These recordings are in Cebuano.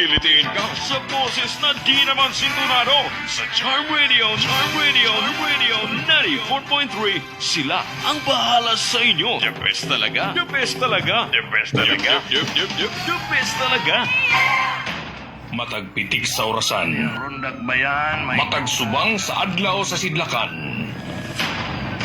Ilitiin ka sa boses na di naman sintonado sa Charm Radio, Charm Radio, Charm Radio 94.3. Sila ang bahala sa inyo. The best talaga. The best talaga. The best talaga. Yup, yup, yup, the best talaga. Matag pitik sa orasan. Rondak Bayan, may Matag subang sa adlaw sa sidlakan.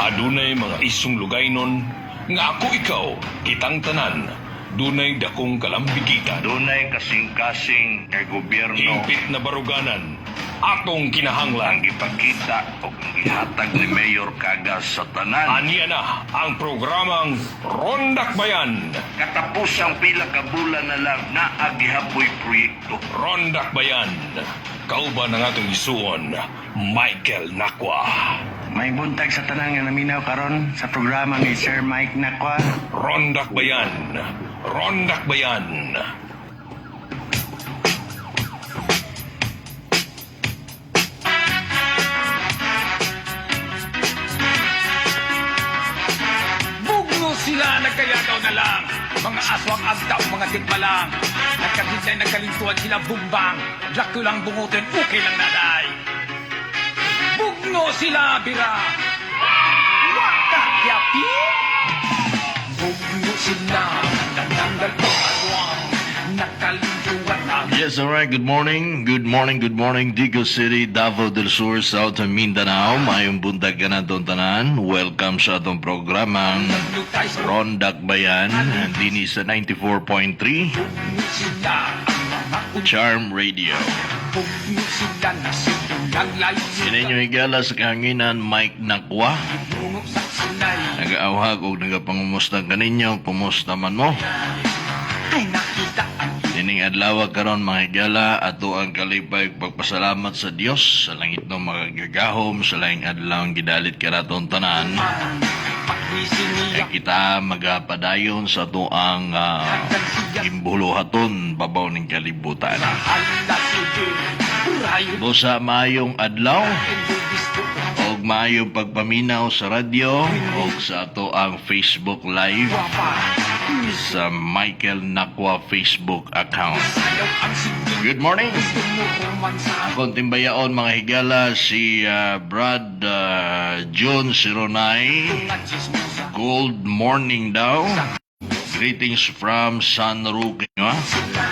Adunay mga isong lugaynon nga ako ikaw kitang tanan. Dunay dakong kalambigitan. Dunay kasing-kasing kay gobyerno Hingpit na baruganan. Atong ang kinahanglan. Gipakita o ang gihatag ni Mayor Cagas sa tanan. Aniya na ang programang Rondak Bayan. Katapusang pila ka bulan na lang naa gihapoy proyekto. Rondak Bayan. Kauban ang atong isuon, Michael Nakwa. May buntag sa tanan nga naminaw karon sa programa ni Sir Mike Nakwa. Rondak Bayan. Rondak Bayan. Bugno sila, nagkayagaw na lang. Mga aswang agtaw, mga tikbalang. Nagkahintay, nagkalintuan sila bumbang. Black lang bungutin, okay lang naday. Bugno sila, bira. Waka, yapi. Bugno sila, nananggal ko aswang. Nakalintuan ang Yes, all right. Good morning. Good morning. Good morning. Digos City, Davao del Sur, South Mindanao. Mayong buntag ka na doon tanan. Welcome sa atong programang lutay sa Rondak Bayan. Dini sa 94.3 Bugno sila ang mga Charm Radio. Bugno sila na silang layo. Ini higala sa kahanginan, Mike Nakwa. Bungo sa sinay. Nagaawhag og nagapangumusta kaninyo. Kumusta man mo? Ay nakita ang Nining adlaw karon, mga higala, ato ang kalipay ug pagpasalamat sa Dios sa langit no magagahom sa laing adlaw ang gidalit kanaton tanan. Paggising niya Kay kita magapadayon sa ato ang hanggang siya gimbuluhaton babaw ning kalibutan. Hala sige Rayo Busa maayong adlaw Gusto og maayong pagpaminaw sa radyo og sa ato ang Facebook Live Guwapa sa Michael Nakwa Facebook account. Sayaw ang sige Good morning. Gusto mo romansa. Akong timbayaon, mga higala, si Brad John Sironay. Nga chismosa. Good morning daw. Greetings from San Roque. Ha?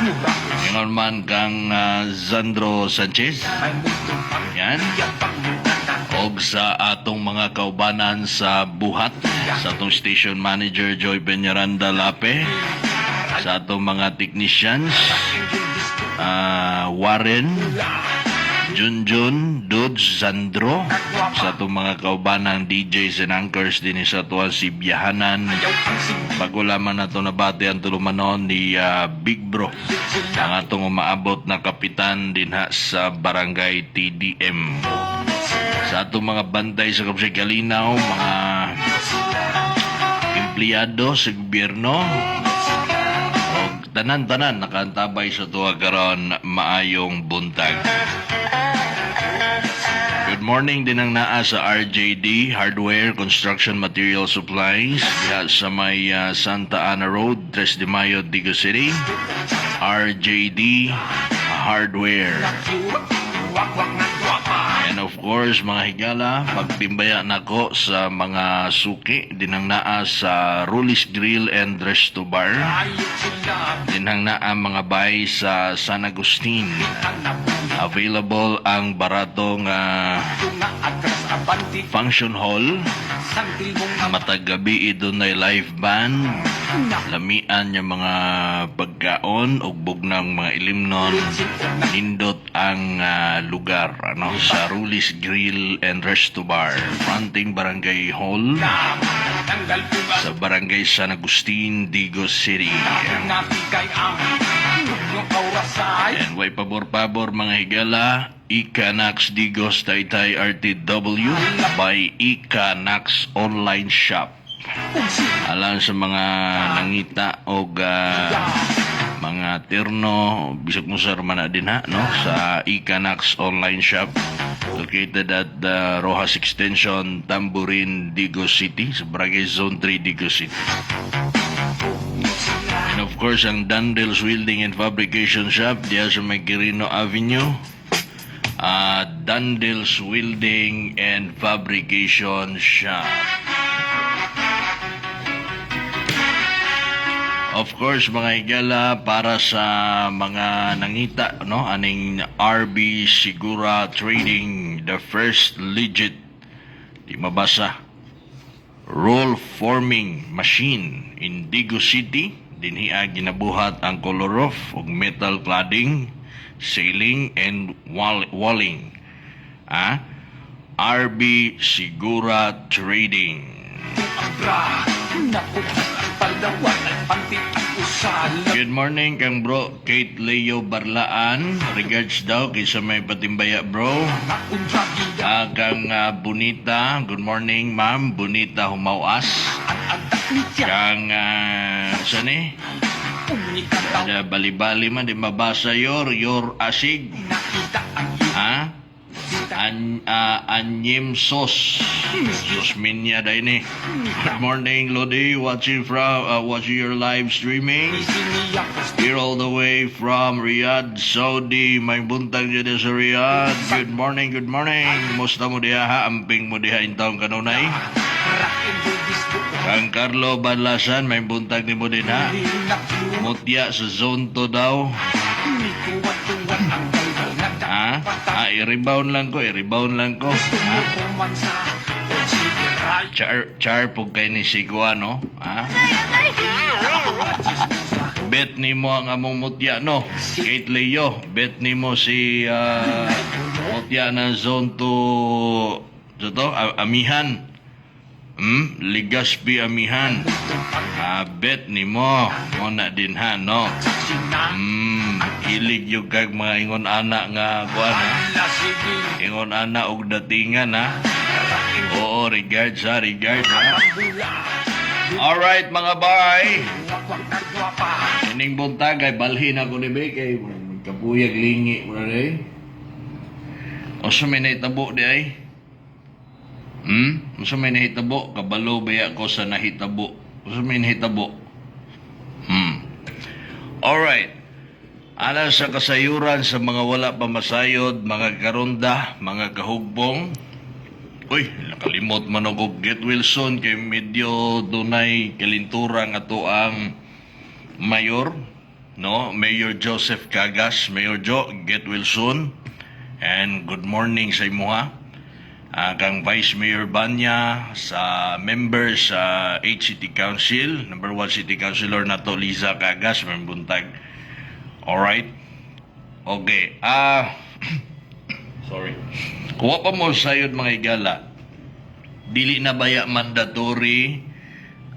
Mura Ingon man kang Zandro Sanchez. May mundo pang Yan. Yabang muna. Og sa atong mga kaubanan sa buhat, sa atong station manager Joy Peñaranda Lape, sa atong mga technicians, Warren, Junjun, Dudes, Sandro, sa atong mga kaubanang DJs and anchors din sa atuan si Biyahanan. Ayaw ang sige Bago lamang nato nabati ang tulumanon ni Big Bro, Sila ang atong umaabot na kapitan dinha sa Barangay TDM. Sa atong mga bantay sa Kapsay Kalinaw, mga empleyado sa gobyerno, og tanan-tanan nakaantabay sa tuwa karon, maayong buntag. Good morning din ang naa sa RJD Hardware Construction Material Supplies diha sa may Santa Ana Road, Tres de Mayo, Digos City. RJD Hardware. Wak wak nga guwapa. And of course, mga higala, pagtimbaya nako sa mga suki dinang naa sa Rulis Grill and Resto Bar. Ayaw sila Dinang naa mga bay sa San Agustin. Ang nabuhay Available ang baratong Nga atras abanti function hall. Santil mong ang Matag gabi dunay live band. Na Lamian yung mga pagkaon ug bugnang mga ilimnon. Nindot ang lugar ano sa Rulis Grill and Resto Bar, fronting Barangay Hall Tanggal ko nga sa Barangay San Agustin, Digos City. Natikay ang Bugno aurasay. And way pabor-pabor, mga higala, Ikanax Digos Taytay RTW by Ikanax Online Shop. Ug si Alang sa mga nangita og mga terno, bisag mo sir man na din ha, no? Sa Ikanax Online Shop located at the Rojas Extension, Tamburin, Digos City, sa Barangay Zone 3, Digos City. And of course, ang Dandels Welding and Fabrication Shop diya sa may Quirino Avenue. Dandels Welding and Fabrication Shop. Of course, mga higala, para sa mga nangita, no, aning RB Sigura Trading, the first legit, di mabasa, roll forming machine in Digos City, dinhi ginabuhat ang color off ug metal cladding, ceiling and walling. RB Sigura Trading. Abra, nakutas ang Palawan ay panti ang usala. Good morning kang bro Kate Leo Barlaan. Regards daw kaysa may patimbaya, bro. Naundra gida Kang Bonita, good morning, ma'am. Bonita Humawas. Ang adak niya Kang saan eh? Uminikataw Ada bali-bali man di mabasa your asig. Nakita ang Ha? ita Anyim sos. Sosminya dahil ni. Good morning, Lodi. Watching your live streaming. Isiniya Here all the way from Riyadh, Saudi. May buntag dyan sa Riyadh. Good morning, good morning. Musta mo diha ha? Amping mo diha in taong kanunay. Rakin bugis buo Kang Carlo Banlasan, may buntag ni mo din ha. Mutya sa zone 2 daw. Nituwat-tuwat ang galgal Ha? Ah, i-rebound lang ko, i-rebound lang ko. Ha? Tumukuman sa Siray Char, char po kay ni Sigwa, no? Ha? Bet nimo ang among mutya, no? Kate Leo, bet nimo si mutya ng zone 2, ito, Amihan. Ligaspi Amihan. Bet nimo. Mo na din ha, no? Hilig yung kag mga ingon ana nga kuan ha. Ingon ana og datingan ha. Oo, regards ha, regards ha. Alright mga bay. Ining buntag ay balhin ako ni Bay kay magkapuyag lingi mo na day. Unsa may nahitabo di ay? Unsa may nahitabo? Kabalo baya ko sa nahitabo. Unsa may nahitabo? Alright. Alang sa kasayuran sa mga wala pa masayod, mga karonda, mga kahugbong. Uy, nakalimot man ako get Wilson kay medyo dunay kalintura nga to ang mayor, no? Mayor Joseph Cagas. Mayor Joe, get Wilson. And good morning sa imuha. Kang Vice Mayor Banya, sa members sa 8 City Council, number 1 City Councilor nato Liza Cagas, may buntag. Alright? Okay. Sorry. Kuha pa mo sayod mga higala. Dili na baya mandatory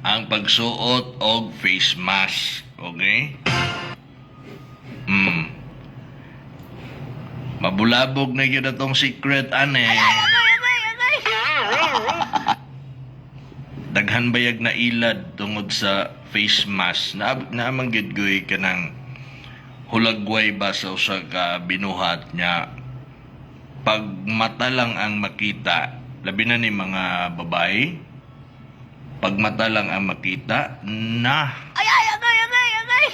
ang pagsuot og face mask. Okay? Mabulabog na gyud atong secret ane. Daghan bayag na ilad tungod sa face mask. Na naamang gyud goy kanang hulagway ba sa usa ka binuhat niya, pag mata lang ang makita, labi na ni mga babae, pag mata lang ang makita na. Ay, ay, agay, agay, agay!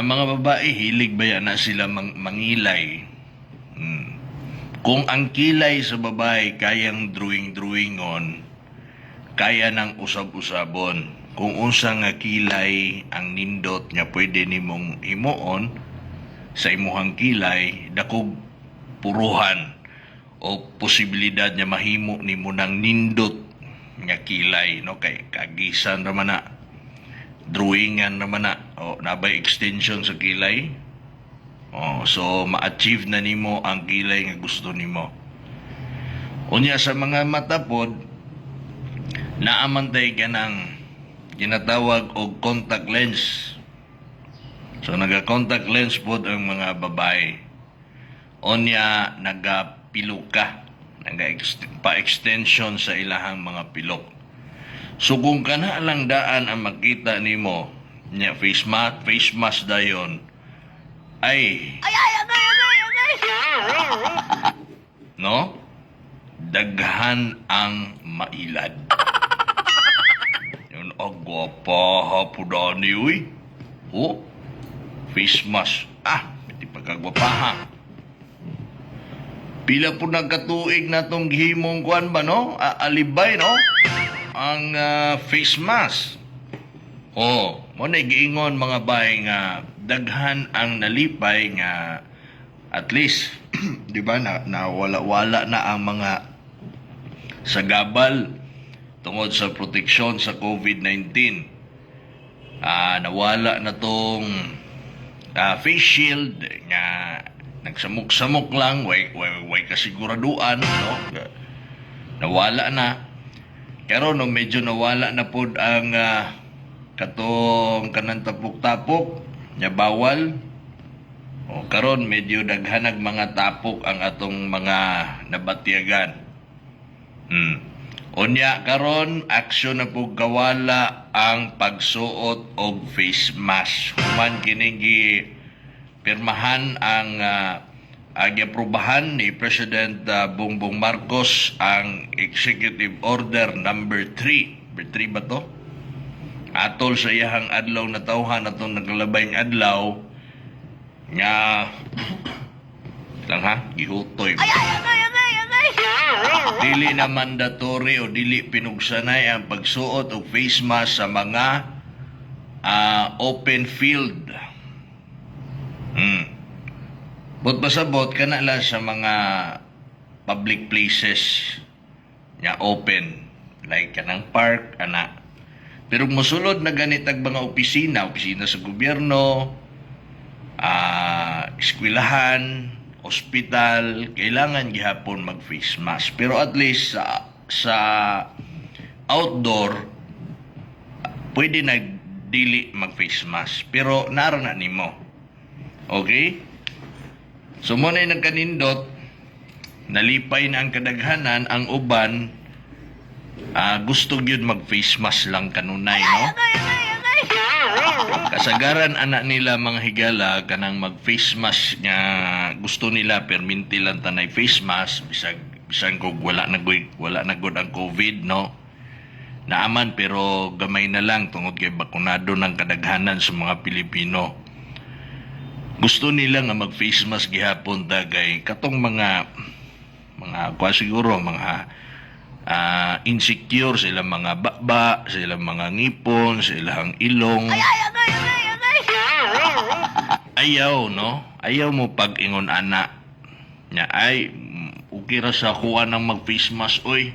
Ang mga babae, hilig ba yan na sila mangilay? Kung ang kilay sa babae kayang drawing-drawingon, kaya ng usab-usabon. Kung unsa nga kilay ang nindot nga pwede nimong himuon sa imuhang kilay, dakog puruhan o posibilidad nga mahimo nimo ng nindot nga kilay, no, kay kagisan ra man na, drawingan naman na, o nabay extension sa kilay, o so ma-achieve na nimo ang kilay nga gusto nimo. Unya sa mga mata pod, naamantay ka ng ginatawag og contact lens. So naga-contact lens pod ang mga babae. Unya nagapilok ka, naga pa-extension sa ilahang mga pilok. So kung kana lang daan ang makita nimo nya face mask dayon ay Ay, ay, agay, agay, agay! No, daghan ang mailad. Yun og Gwapaha po dani, uy. Oh, face mask. Ah, di pagkagwapaha. Pila po nagkatuig na tong gihimong kuan ba, no? Alibay, no? Ang face mask. Oh, mo na giingon mga bay nga daghan ang nalipay nga at least di ba na nawala-wala na ang mga sagabal tungod sa proteksyon sa COVID-19. Nawala na tong face shield nga nagsamok-samok lang, way way way kasiguraduan, no? Nawala na. Pero no, medyo nawala na pod ang katong kanang tapok-tapok nya bawal. O karon medyo daghanag mga tapok ang atong mga nabatyagan. Unya karon aksyon na pug kawala ang pagsuot og face mask. Human kining pirmahan ang giaprobahan ni President Bongbong Marcos ang Executive Order number 3. Number 3 ba to? Atol sa iyahang adlaw na tawhan atong naglabayng adlaw nga lang ha, gihutoy. Ay, ay, agay, agay, agay! Dili na mandatory o dili pinugsanay ang pagsuot og face mask sa mga open field. But pasabot kana lang sa mga public places nga open like kanang park ana. Pero mosulod na ganit ang mga opisina, opisina sa gobyerno, eskwelahan, ospital, kailangan gihapon mag face mask. Pero at least sa outdoor pwede na dili mag face mask. Pero nara na nimo. Okay? So mo na nagkanindot, nalipay na ang kadaghanan, ang uban gusto gyud mag face mask lang kanunay, no? Agay, agay, agay! Kasagaran anak nila mga higala kanang mag face mask nga gusto nila perminti lang tanay face mask bisag bisan kog wala na gud ang COVID, no? Naaman pero gamay na lang tungod kay bakunado ng kadaghanan sa mga Pilipino. Gusto nila nga mag face mask gihapon ta kay katong mga kwa siguro mga insecure sa ilang mga baba, sa ilang mga ngipon, sa ilang ilong. Ay, agay, agay, agay! Ayaw, no? Ayaw mo pag-ingon ana. Nya ay okay ra sa kuha ng mag face mask oy.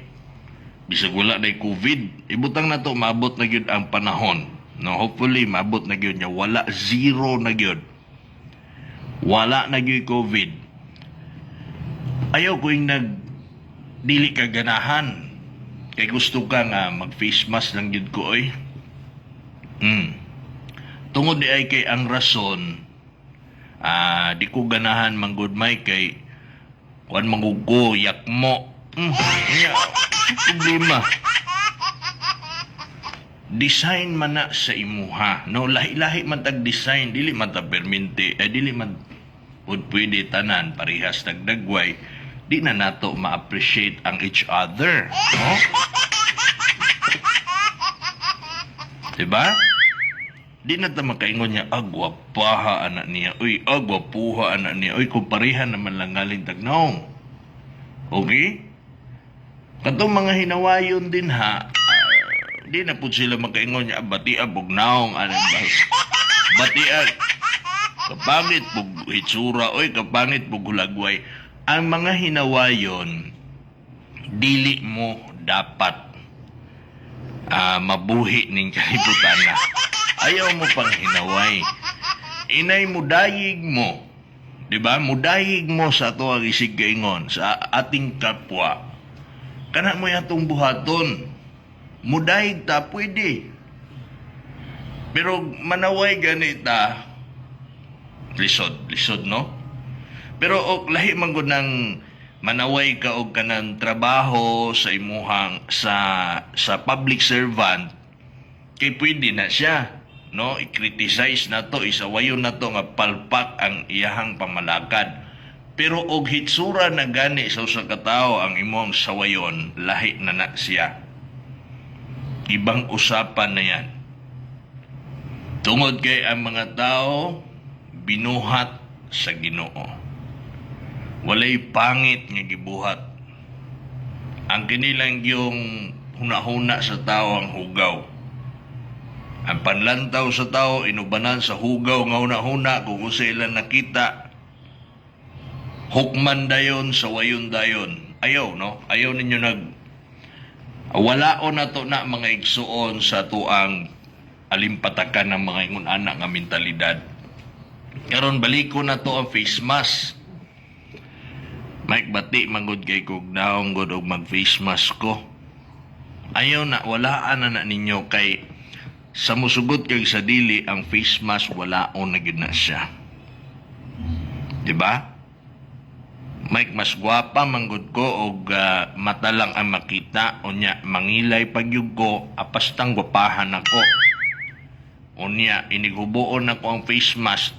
Bisag wala na COVID, ibutang na to maabot na gyud ang panahon. No, hopefully maabot na gyud nya wala, zero na gyud. Wala na gyud COVID. Ayaw ko yung nag dili ka ganahan. Kay gusto ka nga mag face mask lang gyud ko oy. Tungod di ay kay ang rason di ko ganahan manggod may kay kuan manggug ko yakmo. Nya, problema. Design man na sa imuha. No, lahi-lahi man tag design, dili man ta perminti, eh, dili man pud pwede tanan parehas tagdagway. Di na nato ma-appreciate ang each other, no? Diba? Di na ta makaingon niya, agwapaha anak niya, uy, agwapuha anak niya, uy, kung pareha naman lang galing tagnaong. Okay? Katong mga hinawayon din ha, di na po sila makaingon niya, batia bugnaong, ano ba? Batia, kapangit pug hitsura, oy, kapangit pug hulagway. Ang mga hinawayon, dili mo dapat mabuhi ning kalibutan na. Ayaw mo pang hinaway. Inay mudayig mo. Di ba? Mudayig mo sa ato ang isig kaingon, sa ating kapwa. Kana mo atong buhaton. Mudayig ta, pwede. Pero manaway ganita, lisod, lisod, no? Pero og lahi man gud ng manaway ka og kanang trabaho sa imuhang sa public servant kay pwede na siya, no? I-criticize na to, isawayon na to nga palpak ang iyahang pamalakad. Pero og hitsura na gani sa usa ka tawo ang imong sawayon, lahi na na siya. Ibang usapan na yan. Tungod kay ang mga tao binuhat sa Ginoo. Walay pangit nga gibuhat. Ang kinilang yung hunahuna sa tao ang hugaw. Ang panlantaw sa tao inubanan sa hugaw nga hunahuna kung unsa ilang nakita. Hukman dayon sa wayon dayon. Ayaw, no? Ayaw ninyo nag walaon na to na mga igsuon sa tuang alimpatakan ng mga ingon ana nga mentalidad. Karon baliko na to ang face mask. Mike, bati manggod kay kog naong god og mag face mask ko. Ayaw na, walaan na na ninyo kay sa musugot kay sa dili ang face mask walaon na gyud na siya. Di ba? Mike, mas gwapa manggod ko og mata lang ang makita, unya mangilay pagyug ko, apastang gwapahan ako. Unya inighuboon nako ang face mask.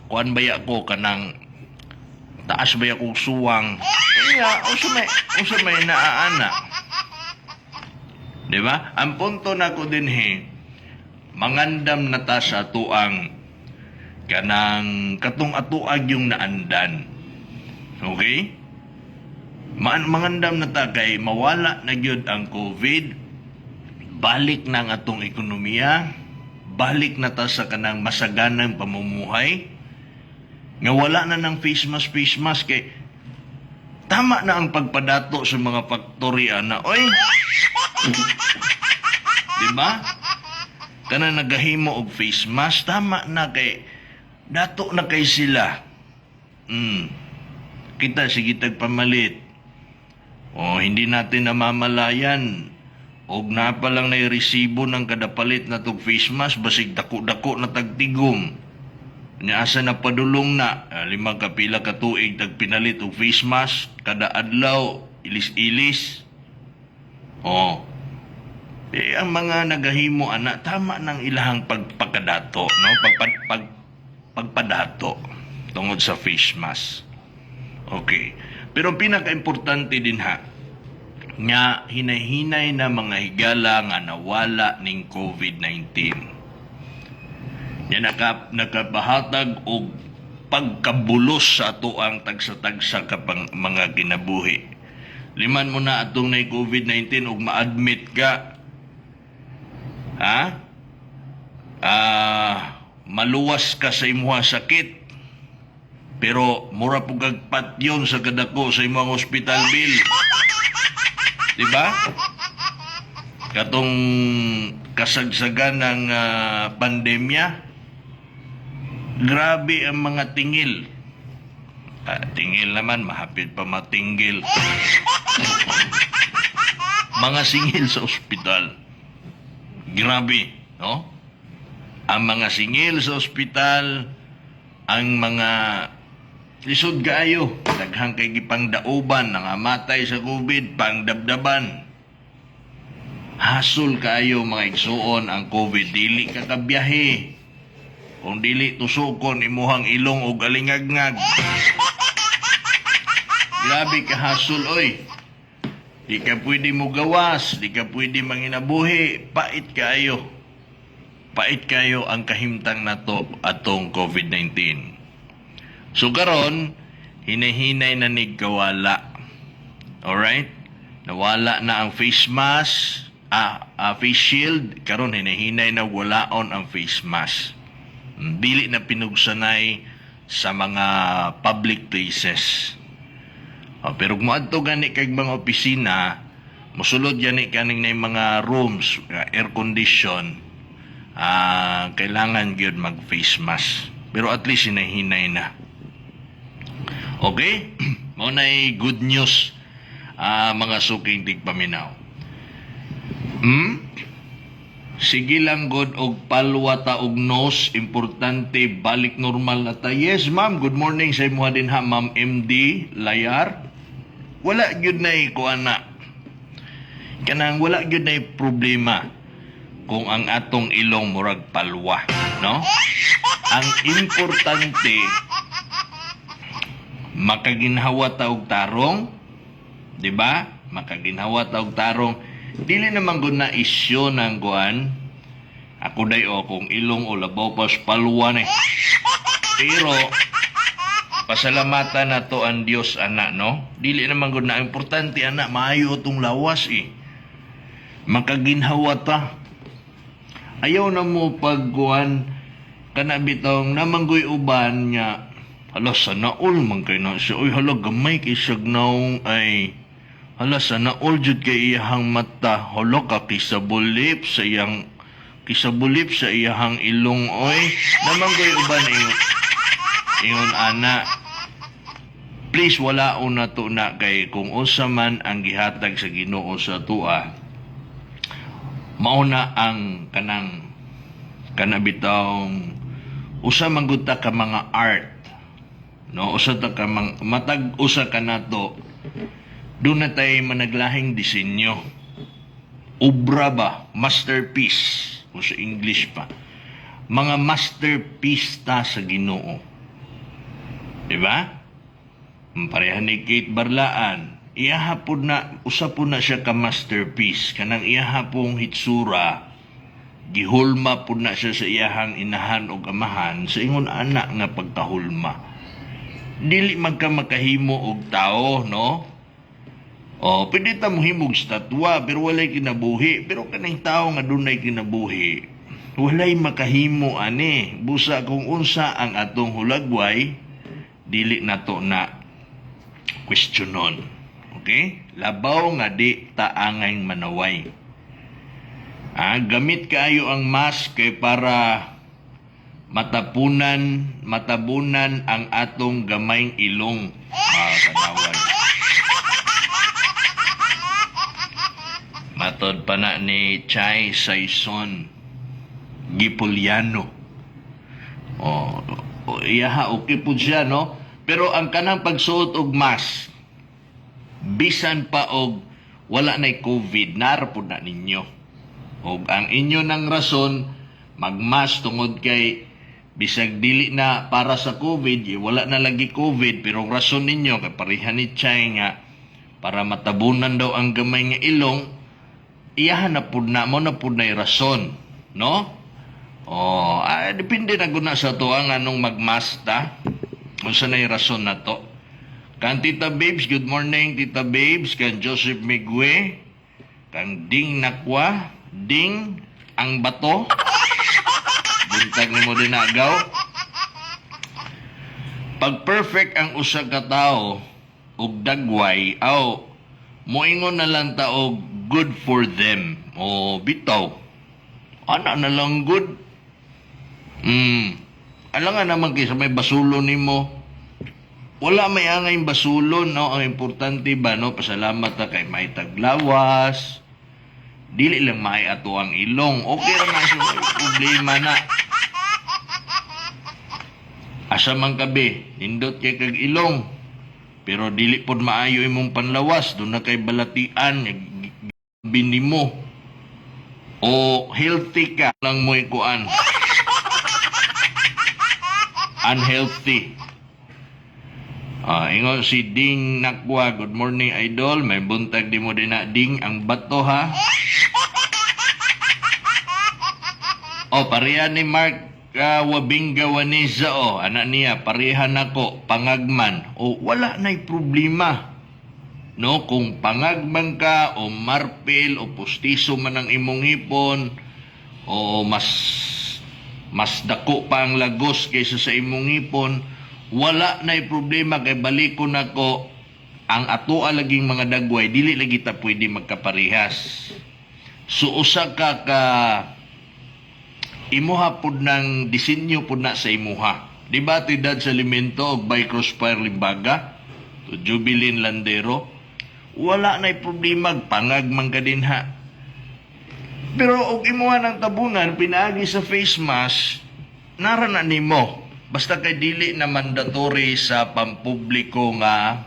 Kuan baya ko kanang taas baya kog suwang. Unya unsa may naaana. Di ba? Ang punto nako dinhi, mangandam na ta sa tuang kanang katong atuag yung naandan. Okay? Mangandam na ta kay mawala na gyud ang COVID, balik na ang atong ekonomiya, balik na ta sa kanang masaganang pamumuhay, nga wala na ng face mask kay tama na ang pagpadato sa mga factory ana oy. Di ba? Kana nagahimo og face mask, tama na kay dato na kay sila. Kita sige tag pamalit. O hindi natin namamalayan og naa pa lang na resibo ng kada palit na tog face mask, basig dako-dako na tagtigom. Nya asa na padulong na, 5 ka pila ka tuig tag pinalit og face mask kada adlaw, ilis-ilis. Oh. Ang mga nagahimo ana, tama nang ilahang pagpakadato, no? Pagpadato tungod sa face mask. Okay. Pero pinakaimportante din ha, nga hinahinay na mga higala nga nawala ning COVID-19. Nga nakapahatag og pagkabulos sa atoang tagsa-tagsa kapang mga kinabuhi. Liman mo na atong nay COVID-19 ug ma-admit ka. Ha? Maluwas ka sa imuha sakit. Pero mura pug kag patyon sa kadako sa imong hospital bill. Diba? Katong kasagsagan ng pandemya, grabe ang mga tingil. Tingil naman, mahapit pa matinggil. Mga singil sa ospital. Grabe, no? Ang mga singil sa ospital, ang mga lisod kaayo, daghang kay gipang dauban, nangamatay sa COVID, pangdabdaban. Hasol kaayo mga igsuon ang COVID, dili ka kabiyahe. Kung dili tusukon imuhang ilong og alingagngag. Grabe ka hasol oy. Di ka pwede mo gawas, di ka pwede manginabuhi, pait kaayo. Pait kayo ang kahimtang nato atong COVID-19. So karon, hinahinay na ni kawala. Alright? Nawala na ang face mask, face shield, karon hinahinay na walaon ang face mask. Dili na pinugsanay sa mga public places. Pero kung moadto gani kag mga opisina, mosulod gani kaning na mga rooms, air condition, kailangan gyud mag face mask. Pero at least hinahinay na. Okay? Mao nay good news, mga suking tigpaminaw. Sige lang god og palwa ta og nose, importante balik normal na ta. Yes, ma'am, good morning sa imuha din ha, Ma'am MD Layar. Wala gyud nay kuan na. Kanang wala gyud nay problema kung ang atong ilong murag palwa, no? Ang importante makaginhawa ta og tarong, di ba? Makaginhawa ta og tarong. Dili naman gud na isyu ng kuan Ako day o kung ilong o labaw pas palwa ni. Pero pasalamatan na to ang Dios ana, no? Dili naman gud na importante ana, maayo tong lawas eh. Makaginhawa ta. Ayaw na mo pagkuan kana bitong namanggoy uban nga hala sa naol man kay na siya, oy, hala gamay kay siyag naong, ay hala sa naol jud kay iyahang mata, hala ka kisabulip sa iyang kisabulip sa iyahang ilong, oy. Namanggoy uban ingon ingon ana. Please, wala na to na kay kung unsa man ang gihatag sa Ginoo sa tua, mao na ang kanang kana bitawng usa man gud ta ka mga art, no? Usa ta ka mang, matag usa ka nato doon na tay managlahing disenyo, obra ba, masterpiece o sa English pa, mga masterpiece ta sa Ginoo, di ba? Pareha ni Kate Barlaan, iyaha po na, usa po na siya ka masterpiece. Kanang iyaha pong hitsura, gihulma po na siya sa iyahang inahan o amahan sa ingon ana nga pagkahulma. Dili man ka makahimo og tao, no? O, pwede ta mohimog statwa, pero walay kinabuhi. Pero kaning tao nga dunay kinabuhi, walay makahimo ani. Busa kung unsa ang atong hulagway, dili nato na questionon. Okay? Labaw nga di taangay manaway. Ah, gamit kaayo ang mask kay para matapunan, matabunan ang atong gamayng ilong. Ah, tanawan. Matod pa na ni Chai Saison Gipoliano. Oh, iyaha, okay po siya, no? Pero ang kanang pagsuot og mask, bisan pa og wala na'y COVID, nara po na ninyo. Og ang inyo ng rason, magmas tungod kay bisag dili na para sa COVID, eh, wala na lagi COVID, pero ang rason ninyo, kay pareha ni Chay nga, para matabunan daw ang gamay nga ilong, iyahan na pud na mo na pud na'y rason, no? Oh, ah, depende na gud na sa tuwa nga nung magmasta. Unsa na'y rason na to. Kan Tita Babes, good morning Tita Babes, kan Joseph Migue, kan Ding Nakwa, Ding ang bato. Buntag nimo din agaw. Pag perfect ang usa ka tawo ug dagway, aw moingon na lang ta og good for them. O bitaw. Ana na lang good. Alangan naman kaysa may basulo nimo. Wala may angay basulon, no? Ang importante ba, no? Pasalamat ta kay may taglawas. Dili lang may ato ang ilong. Okay ra man siya, may problema na. Asa man kabe, nindot kay kag ilong. Pero dili pod maayo imong panlawas, doon na kay balatian, binimo. O healthy ka lang mo ikuan. Unhealthy. Ah, ingon si Ding Nakwa, good morning idol. May buntag di mo din na Ding ang bato ha. Oh, pareha ni Mark Wabinga Waniza oh, anak niya, pareha nako pangagman. Oh, wala na'y problema. No, kung pangagman ka o marpil o pustiso man ang imong ipon o mas mas dako pa ang lagos kaysa sa imong ipon, wala na'y problema kay balikon nako ang atoa laging mga dagway dili lagi ta pwede magkaparehas. So usa ka ka imuha pud ng disenyo pud na sa imuha. Di ba tidad sa Limento og by Crossfire Limbaga to Jubilin Landero, wala na'y problema pangag man ka din ha. Pero og imuha ng tabunan pinaagi sa face mask, nara na nimo. Basta kay dili na mandatory sa pampubliko nga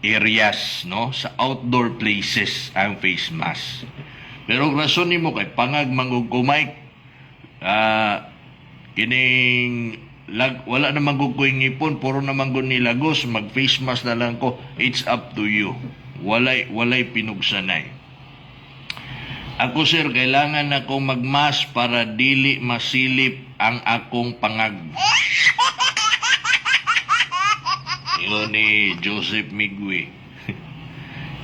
areas, no? Sa outdoor places ang face mask. Pero og rason nimo kay pangag mangug kumay, ah, kining lag, wala na man gud ko'y ngipon, puro na man gud ni lagos, mag face mask na lang ko. It's up to you. Walay walay pinugsanay. Ako, sir, kailangan ako magmas para dili masilip ang akong pangag. Yun ni Joseph Migwi.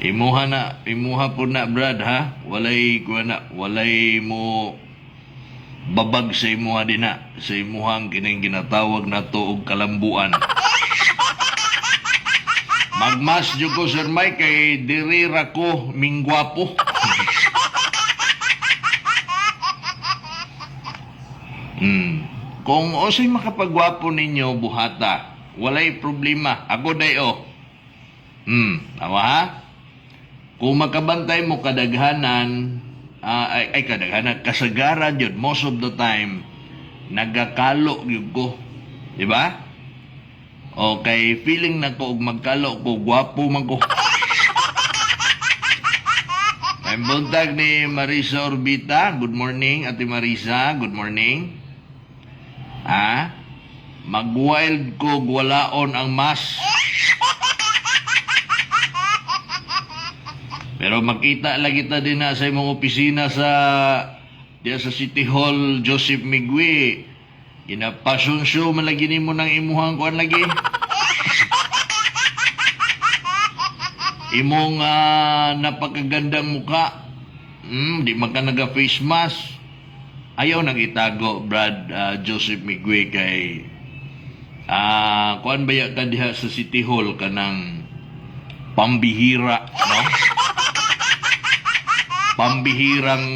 Imuha na, imuha po na, Brad, ha? Walay, kuha na, walay mo babag sa imuha din na. Sa imuhang kining ginatawag na to og kalambuan. Magmas jud ko, Sir Mike, kay diri ra ko mingwapo. Kung osay makapagwapo ninyo buhata, walay problema. Ako dayo. Tama ha? Kung makabantay mo kadaghanan, ay, ay kadaghanan, kasagaran yun, most of the time, nagakalo yun ko. Di ba? Okay, feeling na ko og magkalo ko, gwapo man ko. Ang buntag ni Marisa Orbita. Good morning, Ate Marisa. Good morning. Ha? Mag-wild ko gwalaon ang mas. Pero makita lagi ta din na sa imong opisina sa diya sa City Hall, Joseph Migui. Gina-passion show man lagi nimo ng imuhang kuan lagi. Imong napakagandang muka. Di man ka naga face mask. Ayaw nang itago, Brad, Joseph Migui, kay kuan ba ya ka diha sa City Hall kanang pambihira, no? Pambihirang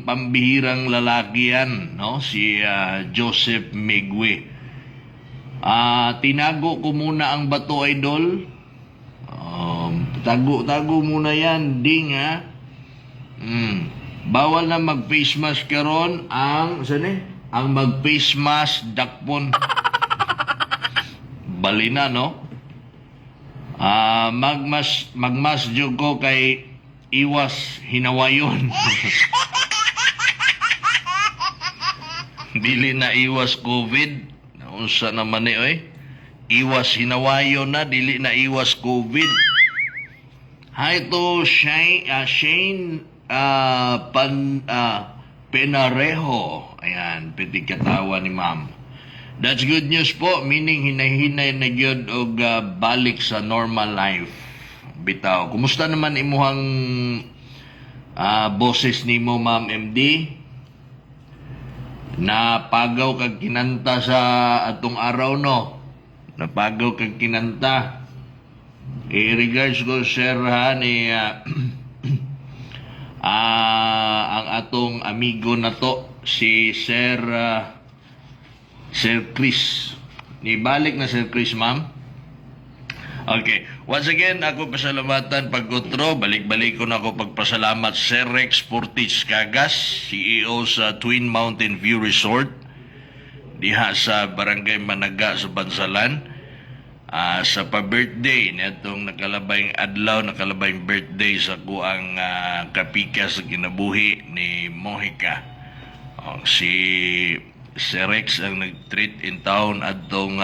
pambihirang lalaki yan, no? Si Joseph Migui. Tinago ko muna ang bato, idol. Tago-tago muna yan, ding ha. Bawal na mag-face mask karon ang saan eh? Ang mag-face mask dakpon. Balina, no? Magmas magmas jud ko kay iwas hinawayon. Dili na iwas COVID. Unsa naman ni oy? Iwas hinawayon na, dili na iwas COVID. Hi to Shane, Shane Pan Penarejo. Ayan, pwede katawa ni ma'am. That's good news po, meaning hinahinay na gyud og balik sa normal life. Bitaw. Kumusta naman imuhang boses nimo, Ma'am MD? Napagaw kag kinanta sa atong araw, no? Napagaw kag kinanta. I-regards ko, sir, ha, ni ang atong amigo na to, si Sir Chris. Nibalik na Sir Chris, ma'am. Okay. Once again, ako pasalamatan pag-utro. Balik-balik ko na ako pagpasalamat Sir Rex Portich Cagas, CEO sa Twin Mountain View Resort, diha sa Barangay Managa sa Bansalan. Sa pa-birthday nitong nakalabayng adlaw, nakalabayng birthday sa kuang kapika sa kinabuhi ni Mojica. Oh, si Sir Rex ang nag-treat in town adtong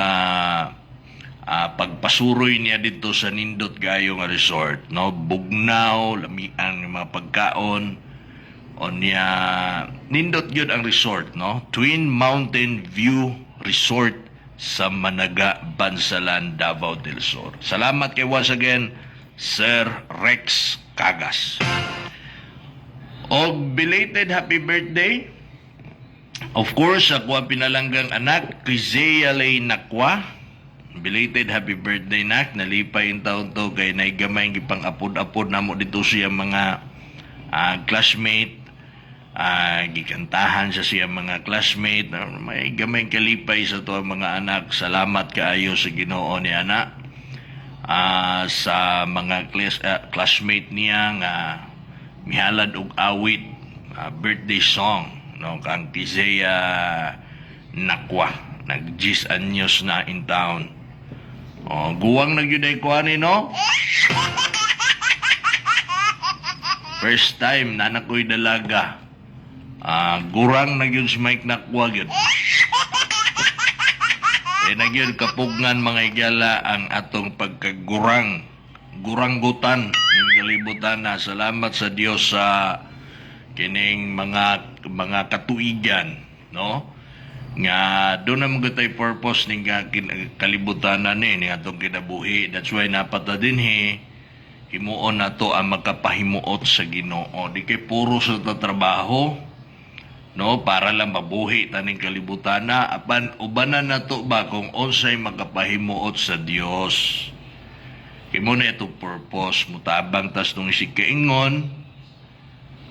pagpasuroy niya dito sa nindot gayo nga resort, no? Bugnaw, lamian ng mga pagkaon onya, nindot gyud ang resort, no? Twin Mountain View Resort sa Managa, Bansalan, Davao del Sur. Salamat kay once again Sir Rex Cagas. Og belated happy birthday, of course, ako ang pinalanggang anak, Krizea Lay Nakwa. Belated happy birthday, nak. Nalipay yung taon to kay naigamay gipang apod-apod namo dito siya mga classmate. Gikantahan sa siya mga classmate. May gamay kalipay sa to ang mga anak. Salamat kaayo sa Ginoo ni anak. Sa mga classmate niya nga mihalad og awit, birthday song, no, kang Kizea Nakwa, nag 10 anyos na in town. Oh, guwang na gyud ay kuani, no? First time na ko'y dalaga. Gurang na gyud si Mike Nakwa gyud. Eh na gyud kapugnan, mga igala, ang atong pagkagurang guranggutan ng kalibutan na salamat sa Dios sa Kining mga katuigan, no? Nga doon na mga tay purpose ning kalibutan na ni atong kinabuhi. That's why napata dinhi, himuon nato ang makapahimuot sa Ginoo. Di kay puro sa trabaho, no, para lang mabuhi taning kalibutan na, apan ubanan nato ba kung unsay makapahimuot sa Dios. Kay mo na itong purpose, mutabang tas nung isig kaingon,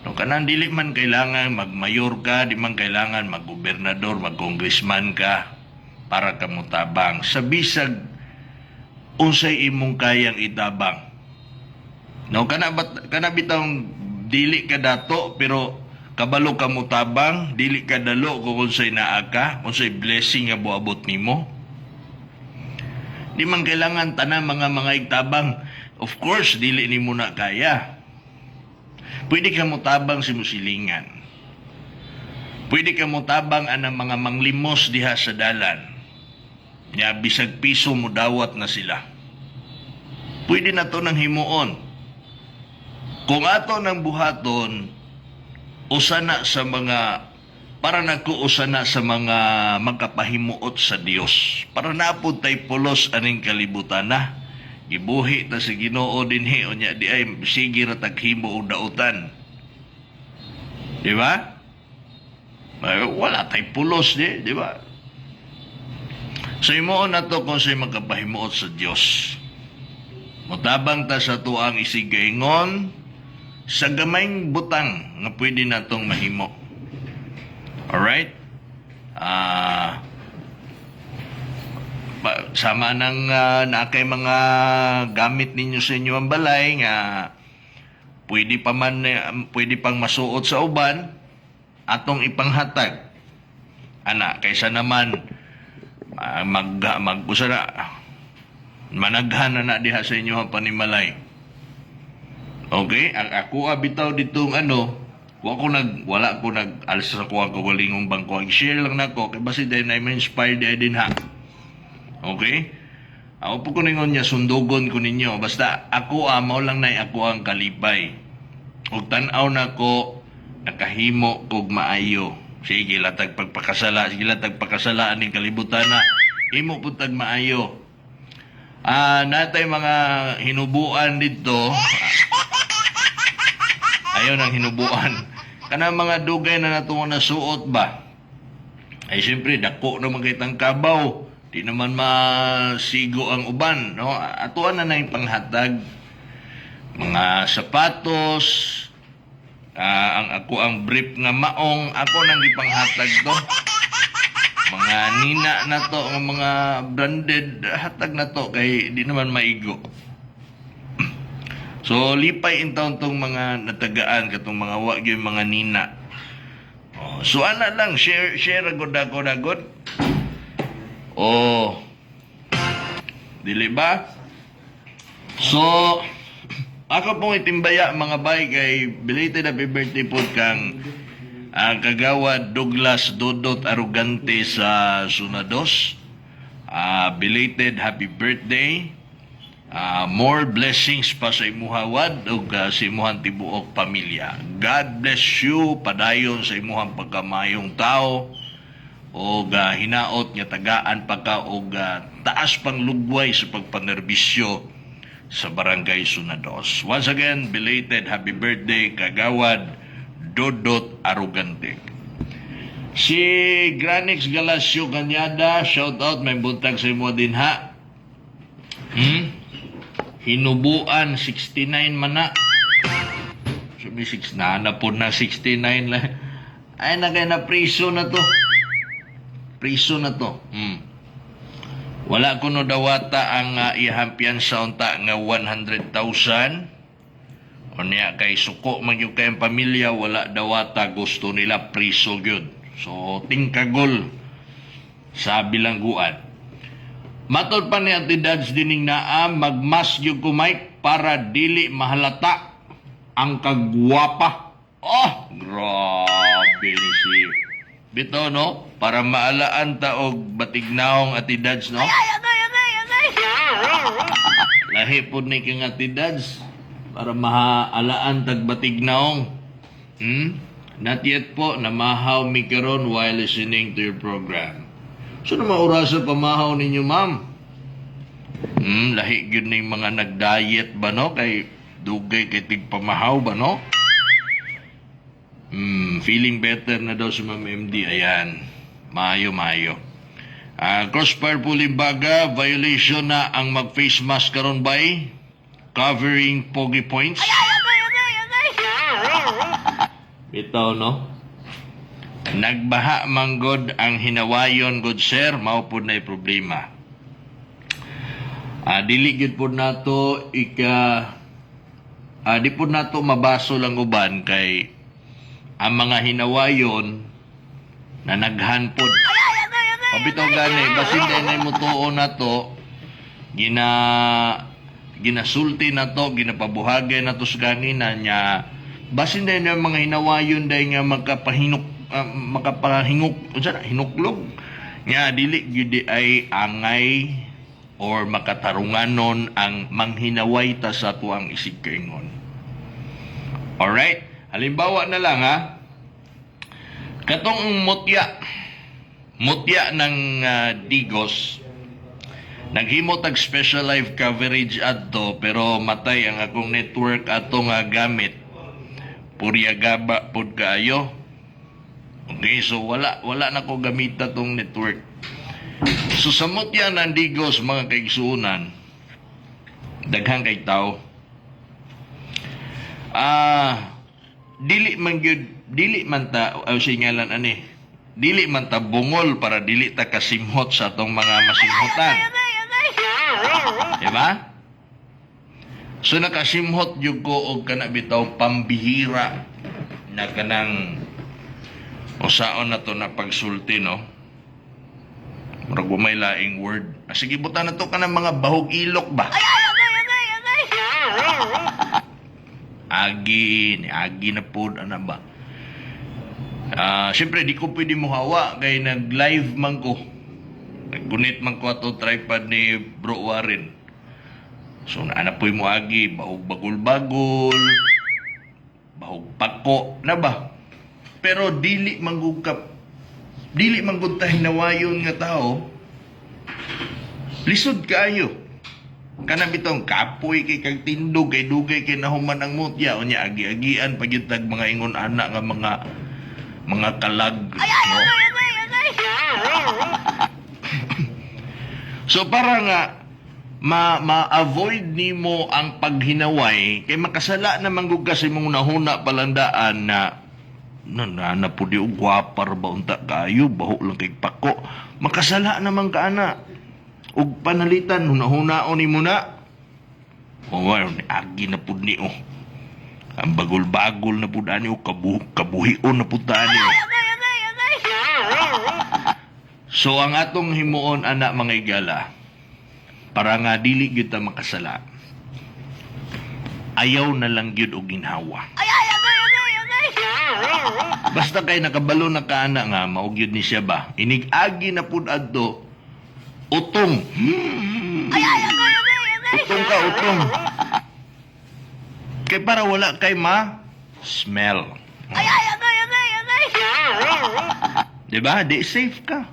no, kanang dili man kailangan magmayor ka, di man kailangan maggobernador, magcongressman ka para ka mutabang. Sa bisag unsay imong kayang itabang. No, kana bat kana bitawng dili ka dato pero kabalo ka mutabang, dili ka dalo kung unsay naa ka, unsay blessing nga buabot nimo. Di man kailangan tanan mga igtabang. Of course, dili nimo na kaya. Pwede ka mutabang sa musilingan. Pwede ka mutabang anang mga manglimos diha sa dalan. Nya bisag piso mo dawat na sila. Pwede na to nang himuon. Kung ato nang buhaton, usa na sa mga para nako usa na sa mga makapahimuot sa Dios. Para napud tay pulos aning kalibutan na. Gibuhi ta sa Ginoo dinhi, unya di ay sige ra taghimo og dautan. Di ba? Ay, wala tay pulos di ba? So himuon nato kung sa'y makapahimuot sa Dios. Mutabang ta sa tuang isigaingon sa gamayng butang nga pwede natong mahimo. Alright? Sama nang naa kay mga gamit ninyo sa inyo ang balay nga pwede pa man pwede pang masuot sa uban, atong ipanghatag. Ana, kaysa naman mag mag usa na managhan na na diha sa inyo ang panimalay. Okay, ang ako bitaw ditong ano, wa ko nag wala ko nag alis sa kuha ko galingong bangko. Share lang nako kay basi dahil na inspired dahil din ha. Okay? Ako po ko ningon niya, sundugon ko ninyo. Basta ako mao lang nay ako ang kalipay. Og tan-aw nako nakahimo kog maayo. Sige latag pagpakasala, sige latag pakasala aning kalibutan na. Himo pud tag maayo. Natay mga hinubuan dito. Ayaw nang hinubuan. Kanang mga dugay na nato nasuot ba? Ay siyempre dako naman kay tang kabaw. Di naman masigo ang uban, no? Atuan na na yung panghatag. Mga sapatos, ang ako ang brief nga maong, ako nang gipanghatag to. Mga nina na to, ang mga branded, hatag na to, kay di naman maigo. So, lipay in taon tong mga natagaan, katong mga wa gyud mga nina. Oh, so, ana lang, share, share agod agod agod. Oh, dili ba? So, ako pong itimbaya mga bay kay belated happy birthday po kang ang kagawad Douglas Dodot Arugante sa Sunados. Belated happy birthday. More blessings pa sa imuhawad ug sa imuhang tibuok pamilya. God bless you padayon sa imuhang pagkamayong tao og hinaot nga tagaan pa ka og taas pang lugway sa pagpanerbisyo sa Barangay Sunados. Once again, belated happy birthday Kagawad Dodot Arugante. Si Granix Galacio Cañada, shout out, may buntag sa imo din ha. Hinubuan 69 man na. Sabi six na na po na 69 lang. Ay na kay na priso na to. Priso na to. Wala ko no dawata ang iyahang piyansa unta nga 100,000. Unya kay suko man gyud kayong pamilya, wala dawata, gusto nila priso gyud. So tingkagol sa bilangguan. Matod pa ni Ate Dads dining naa, magmas gyud ko Mike para dili mahalata ang kagwapa. Oh, grabe ni si Bito, no? Para maalaan ta og batignaong Ate Dads, no? Ay, agay, agay, agay. Lahi po ni kang Ate Dads para mahaalaan tag batignaong. Not yet po, namahaw mi karon while listening to your program. So na orasa pamahaw ninyo, ma'am? Lahi gyud ning mga nag-diet ba, no? Kay dugay kay tigpamahaw ba, no? Feeling better na daw si Ma'am MD. Ayan. Maayo, maayo. Crossfire Pulimbaga, violation na ang mag-face mask karon bay? Covering pogi points? Bitaw, no? Nagbaha manggod ang hinawayon, good sir, mao pud na problema. Dili gyud pud nato ika di pud nato mabaso lang uban kay ang mga hinawayon na naghan pod. Pabitaw gani, basin dahil na mo tuo na to, ginasulti na to, ginapabuhagay na to sa ganina niya. Basin dahil na mga hinawayon dahil nga makapahinok, makapahingok, unsa na, hinuklog. Nga dili gyud di ay angay or makatarunganon ang manghinaway ta sa tuang isig kaingon. Alright? Halimbawa na lang ha. Katong mutya, mutya ng Digos, naghimo tag special live coverage adto pero matay ang akong network ato nga gamit. Purya gaba pud kaayo. Okay, so wala wala na ko gamita tong network. So sa mutya ng Digos, mga kaigsuonan, daghang kay tao. Dili man gyud, dili man ta aw singalan ani. Dili man ta bungol para dili ta kasimhot sa atong mga masimhotan. Diba? So nakasimhot jud ko og kana bitaw pambihira na kanang usaon na to na pagsulti, no? Murag wa may laing word. Sige, buta na to kanang mga bahog ilok ba? Agi, ni agi na pod ana ba? Siyempre di ko pwede mohawa kay nag-live man ko. Naggunit man ko ato tripod ni Bro Warren. So naana po'y mo agi, bahog bagol-bagol, bahog pako, na ba? Pero dili man gud ka, dili man gud ta hinawayon nga tao. Lisod kaayo. Kanang bitong kapoy kay kag tindog kay dugay kay nahuman ang mutya, unya agi-agian pag tag mga ingon ana nga mga kalag, no? So para nga ma ma-avoid nimo ang paghinaway kay makasala na man gud ka sa imong nahuna palandaan na na na, na pud og gwapar ba unta kaayo, baho lang kay pako, makasala naman ka ana ug panalitan hunahunaon nimo na, oh, well, agi na pud ni, oh, ang bagol-bagol na pud ani, oh, kabuhion na pud ani, oh. So ang atong himuon ana, mga igala, para nga dili gyud ta makasala, ayaw na lang gyud og ginhawa. Basta kay nakabalo na ka ana nga mao gyud ni siya ba. Inig-agi na pud adto, utong. Utong ka, utong. Kay para wala kay ma smell. Diba? Di safe ka.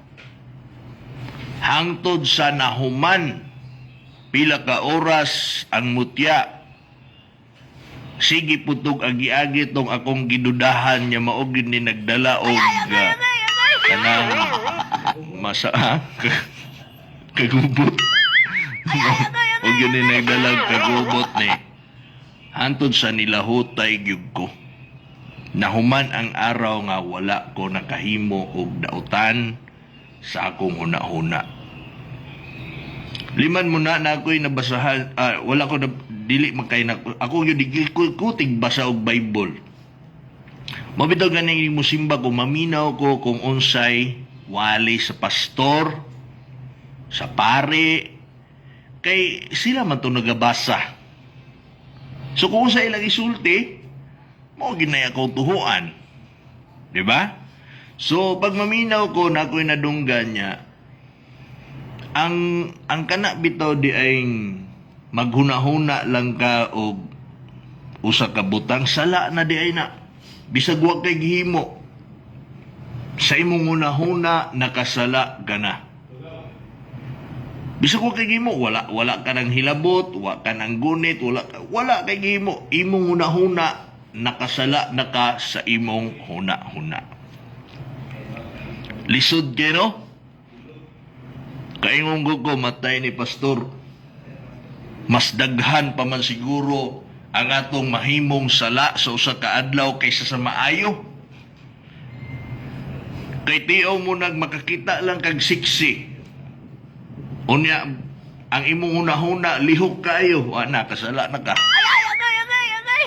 Hangtod sa nahuman pila ka oras ang mutya, sige putog agi-agi tong akong gidudahan niya mao gyud ni nagdala og kanang masa, ha? Kagubot. Og yun ni nagdala og kagubot ni. Hantod sa nilahutay gyud ko. Nahuman ang araw nga wala ko nakahimo og dautan sa akong huna-huna. Liman mo na na ako'y nabasahan, wala ko na, dili man kay na, ako yun, di ko tigbasa og Bible. Mabitaw ganing mo simba ko, maminaw ko kung unsay wali sa pastor, sa pare, kay sila man to nagabasa. So kung sa ilang isulti, mao ginay akong tuhuan. Di ba? So pag maminaw ko na ako'y nadunggan niya, ang kana bitaw di ay maghuna-huna lang ka og usa ka butang, sala na di ay na. Bisag wa kay gihimo, sa imong hunahuna nakasala ka na. Bisag wa kay gihimo, wala wala ka nang hilabot, wa ka nang gunit, wala wala kay gihimo. Imong hunahuna, nakasala na ka sa imong huna-huna. Lisod kay, no? Kaingon ko, matay ni pastor. Mas daghan pa man siguro ang atong mahimong sala sa usa ka adlaw kaysa sa maayo. Kay tiaw mo nag makakita lang kag sexy. Unya, ang imong hunahuna lihok kayo, wa na, kasala na ka. Agay, agay, agay, agay.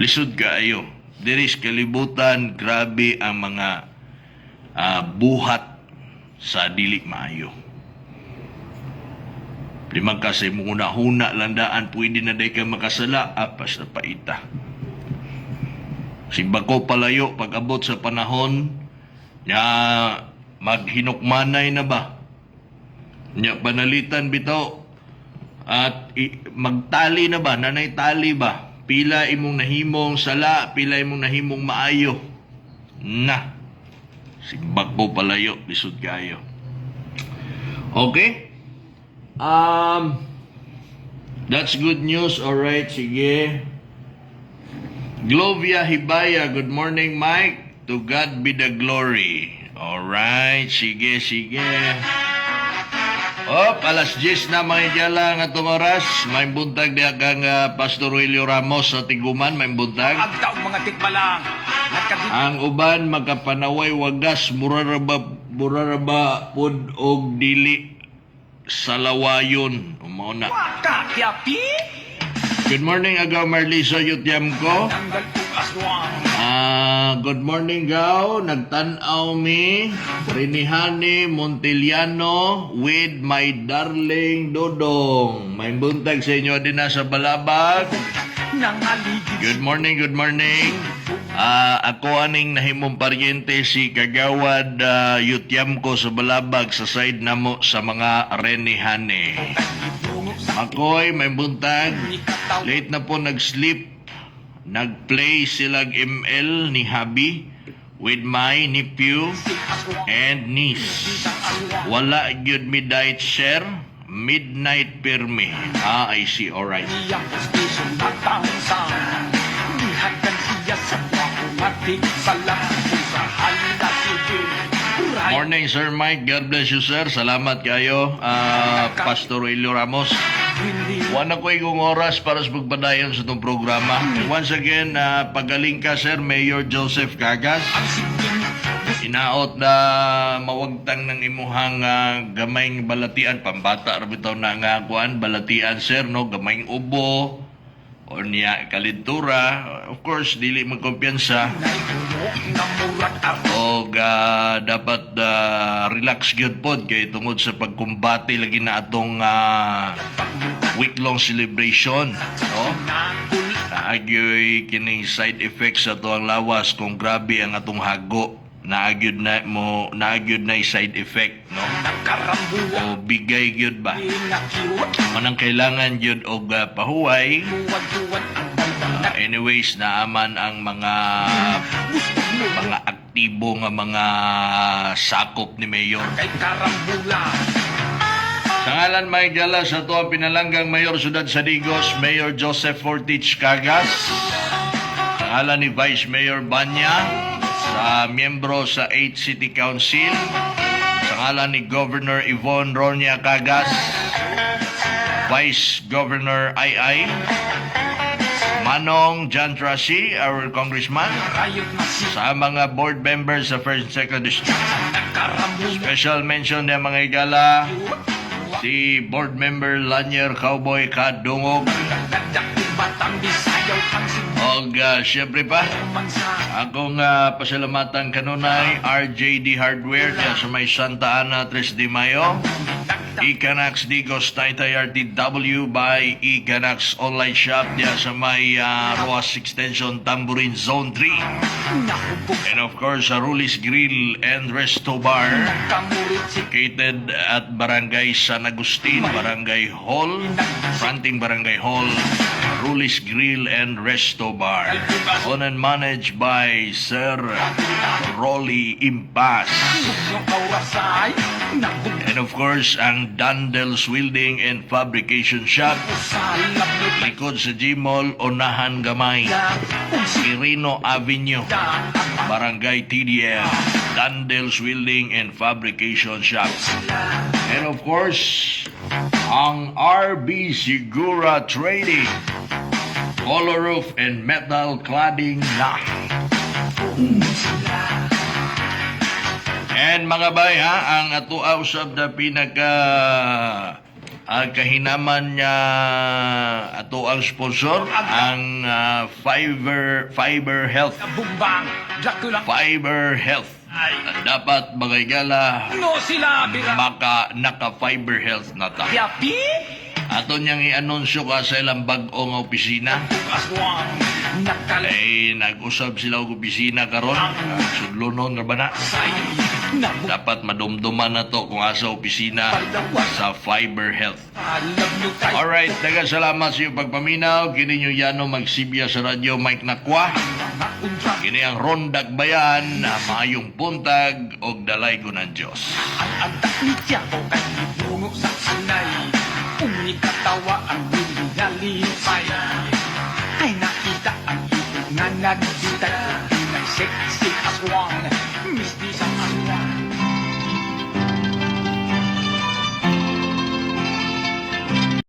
Lisod kaayo. Diri sa kalibutan, grabe ang mga buhat sa dili maayo. Limang ka sa imong hunahuna landaan, pwede na day ka makasala, apas na paita. Simba ko palayo pag abot sa panahon nya maghinukmanay na ba? Nya panalitan bitaw at magtali na ba? Nanay tali ba? Pila imong nahimong sala, pila imong nahimong maayo. Na. Simbag ko palayo, lisod kayo. Okay? That's good news. All right, sige. Glovia Hibaya, good morning, Mike. To God be the glory. All right, sige, sige. Op, alas 10 na, mga higala, nga atong oras. May buntag diha kang Pastor Wilio Ramos sa Tiguman, may buntag. Agtaw mga tikbalang. Nagkadit Ang uban makapanaway wagas, mura ra ba pud og dili sa lawayon. Mao na. Waka kiapi. Good morning, Agaw Marlisa Yutiamko. Tanggal ug aswang. Ah, good morning, Gaw. Nagtan-aw mi Rinihani Montiliano with my darling Dodong. May buntag sa inyo din sa Balabag. Nangaligid. Good morning, good morning. Ah, ako aning nahimong paryente si Kagawad Yutiamko sa Balabag sa side namo sa mga Renihane. Ibungo sa Makoy, may buntag. ni kataw. Late na po nag-sleep. Nag-play silag ML ni Habi with my nephew Si aswang. and niece. Isang aswang. Wala gyud mi diet share. Midnight pirmi. Ah, I see. Alright. Iyang station natangsang. Gihagan siya sa gwapo nga tigsalang. Sa hala sige. Morning, Sir Mike. God bless you, sir. Salamat kayo, Pastor Wilio Ramos. Hindi Wala ko igong oras para sa pagpadayon sa itong programa. Once again, pagaling ka, Sir Mayor Joseph Cagas. Ang siging Inaot na mawagtang ng imuhang gamayng balatian, pambata ra bitaw na nga kuan balatian, sir, no, gamayng ubo o niya kalintura. Of course, dili magkumpiyansa naiuno nga murag og dapat relax gyud pod kay tungod sa pagkumbate lagi na atong week-long celebration, no? Nakul. Naagyoy kining side effects sa atuang lawas kung grabe ang atong hago. Naagyod na mo, naagyod na side effect, no? Nakarambuwa. O bigay gyud ba. Nakiwat. Manang kailangan gyud og pahuway. Duwad-duwad ang bandang Anyways, naaman ang mga Gusto mo mga aktibo nga mga sakop ni Mayor. kay karambula. Sa ngalan, may gala, sa ato ang pinalanggang Mayor Sudad sa Digos, Mayor Joseph Fortich Cagas. Sa ngalan ni Vice Mayor Banya, sa miyembro sa 8 City Council, sa ngalan ni Governor Yvonne Ronia Cagas, Vice Governor II, Manong John Trasi, our congressman, Rayot na si sa mga board members sa 1st and 2nd District. Nakarambuwa. Special mention niya, mga igala, si board member Lanier Cowboy Kadungog Nagdadak batang Bisayaw ang og Og syempre pa, akong pasalamatan kanunay RJD Hardware diya sa may Santa Ana, 3 de Mayo. Ecanax Digos Taytay RTW by Ecanax Online Shop diya sa may Roas Extension, Tamborin Zone 3. And of course, sa Rulis Grill and Resto Bar located at Barangay San Agustin, Barangay Hall, fronting Barangay Hall, Rulis Grill and Resto Bar. Owned and managed by Sir Rolly Impas. And of course, ang Dandels Welding and Fabrication Shop, likod sa Gmall, Unahan Gamay, Quirino Avenue, Barangay TDM, Dandels Welding and Fabrication Shop. And of course, ang RB Segura Trading, Color Roof and Metal Cladding na. And mga bay ha, ang ato usab na pinaka ang kahinaman niya ato ang sponsor, ang Fiber Fiber Health. Bumbang Dracula. Fiber Health. Dapat mga higala No sila bira. Maka naka Fiber Health na ta. Yapi. Ato niyang i-anunsyo ka sa ilang bag-o nga opisina. Aswang Nakal Ay nag-usab sila og opisina karon. Sudlonon ra ba na? Say Nabug Dapat madumduman na to kung asa opisina sa Fiber Health. Alam nyo tayo. Alright, daghang salamat sa iyong pagpaminaw. Kini nyo yano magsibya sa radyo Mike Nakwa. Mga undra. Kini ang Rondag Bayan, maayong buntag og dalay ko ng Diyos. Ang adak ni Tiago kay ibungo sa anay. Umi katawa ang nalipay. Ay nakita ang ibig nga nagbitay. Pinay sexy aswang.